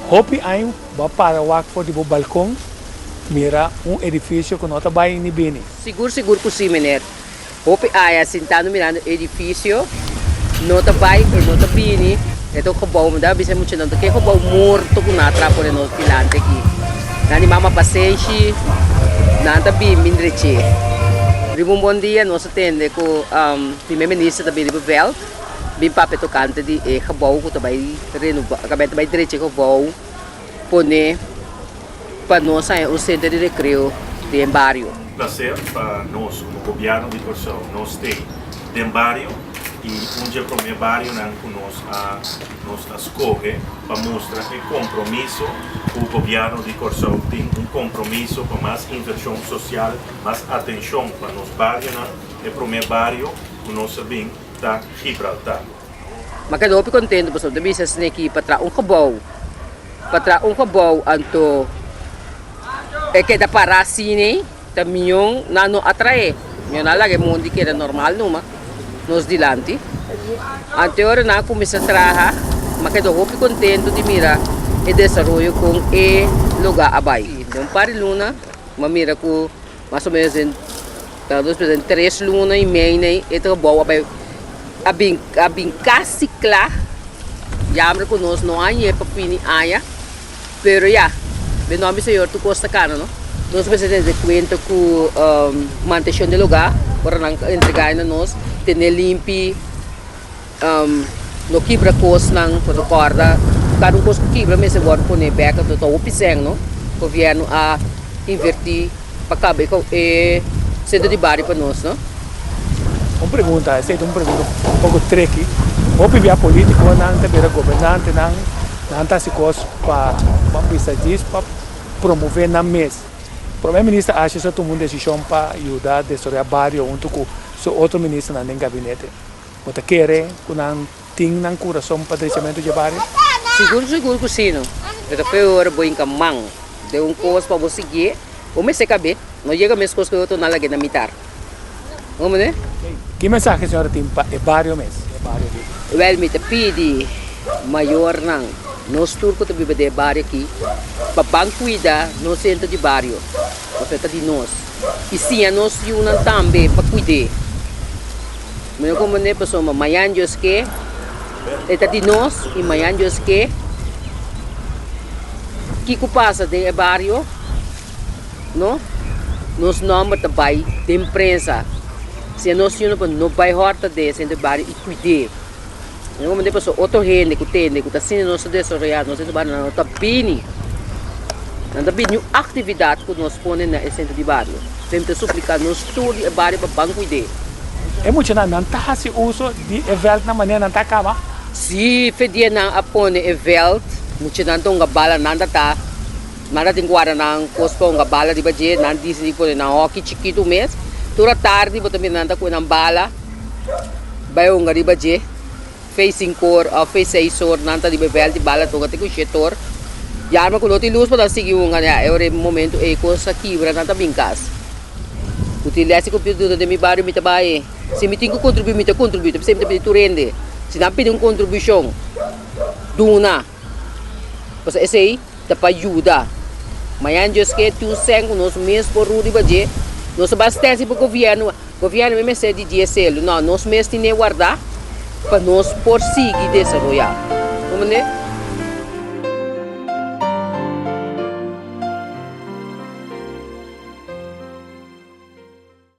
Hopi aña bo a para wak for di bo balkon mira un edifisio ku no ta bai ni bini. Sigur sigur ku si meneer. Hopi aña sintando mirando edifisio no ta bai e no ta bini e ta un gebouw mi ta bisa e muchanan ta ke gebouw morto ku nan a traha pone nos dilanti aki nan di mama pasenshi nan ta bin bin dreche. Riba un bon dia nos a tende ku primer minister ta bin riba veld bin papia tokante di e gebouw ku ta bai renoba ta bai drecha e gebouw pone pa nos haña un sentro di rekreo den bario. Placer pa nos como Gobierno di Corsou nos stay den bario y un dje prome barionan cu nos a nos a scoge pa mustra e compromiso cu Gobierno di Corsou tin un compromiso pa mas inversion social, mas atencion pa nos barionan. E prome bario cu nos a bin ta Gibraltar. Ma keda hopi contento pasobra ta bisa esne aki pa traha un gebouw, pa traha un gebouw anto e keda para asina ta mion nan no a trae, mion nan a laga e mondi keda normal numa nos dilanti. Anto e ora nan a cuminsa traha ma keda hopi contento di mira e desaroyo con e lugar a bay. Den un par di luna mi a mira cu mas o menos den. Ta nos mester tres luna y mei nei e trabou a bay a bin a bin casi cla jammer cu nos no a hañ'e pa fini aña pero ya den nomber di Señor tur cos ta cana no. Nos mester tene cuenta cu mantencion di lugar ora nan entrega na nos tene limpi no kibra cosnan pasobra corda cada un cos cu kibra mester worde pone bek anto ta hopi cen no gobierno a inverti. Pa caba e centro di bario pa nos no. Un pregunta, esey ta un pregunta un poco tricky. Hopi bia politiconan ta bira gobernantenan, nan ta haci cos pa ban bisa djis pa promove nan mes. Prome Minister Asjes a tuma un decision pa yuda desaroya bario hunto cu su otro ministernan den gabinete. Bo ta kere cu nan tin nan curason pa drechamento dje bario? Sigur sigur cu si no. Pero ta peor bo hinca man den un cos pa bo siguié, bo mester cabé, no yega mescos cu e otro nan lag'é na mitar. Bo mende? Ki mensahe señora tin pa e bario mes? E bario di. Wel mi ta pidi mayornan, nos tur cu ta biba den e bario aki, pa ban cuida nos centro di bario, pasobra ta di nos, y siña nos yunan tambe pa cuid'é. Mi no comprende pasobra mañan Dios ke e ta di nos y mañan Dios ke kiko pasa den e bario no nos nomber ta bay den prensa si nos yuna pa no bay horta den e centro di bario y cuide mi no comprende pasobra otro hende cu tende cu ta asina nos ta desaroya nos centro di bario nan no ta bini nan ta bini un actividad cu nos pone na e centro di bario. Mi ta supliká nos tur di e bario pa ban kuid'é. E muchanan nan ta hasi uso di e vèltnan manera nan ta kaba? Si fe dia nan a pone e vèlt, muchanan ta hunga bala, nan ta ta, nan ta tin guarda nan kos pa hunga bala riba dje, nan disidí pone nan hòki chikitu mes. Tur atardi bo ta mira nan ta kue nan bala bai hunga riba dje. Fei sinkor of fei seisor nan ta riba e vèlt di bala toka te ku shetor. Yarma ku no tin lus pa nan sigui hunga ya e ora e momentu ei kos a kibra nan ta bin kas. Ku tin lès di komputadora den mi bario mi ta bai. Si mi tin ku kontribuí mi ta kontribuí ta p'esei mi ta pidi tur hende si nan pidi un kontribushon duna pasobra esei ta pa yuda. Mañana Dios ke tin un sèn ku nos mes por rul riba dje nos ta bai stènsi pa gobièrnu. Gobièrnu mi mester di diesel. No, nos mes tin e wardá pa nos por sigui desaroyá. Bo mende?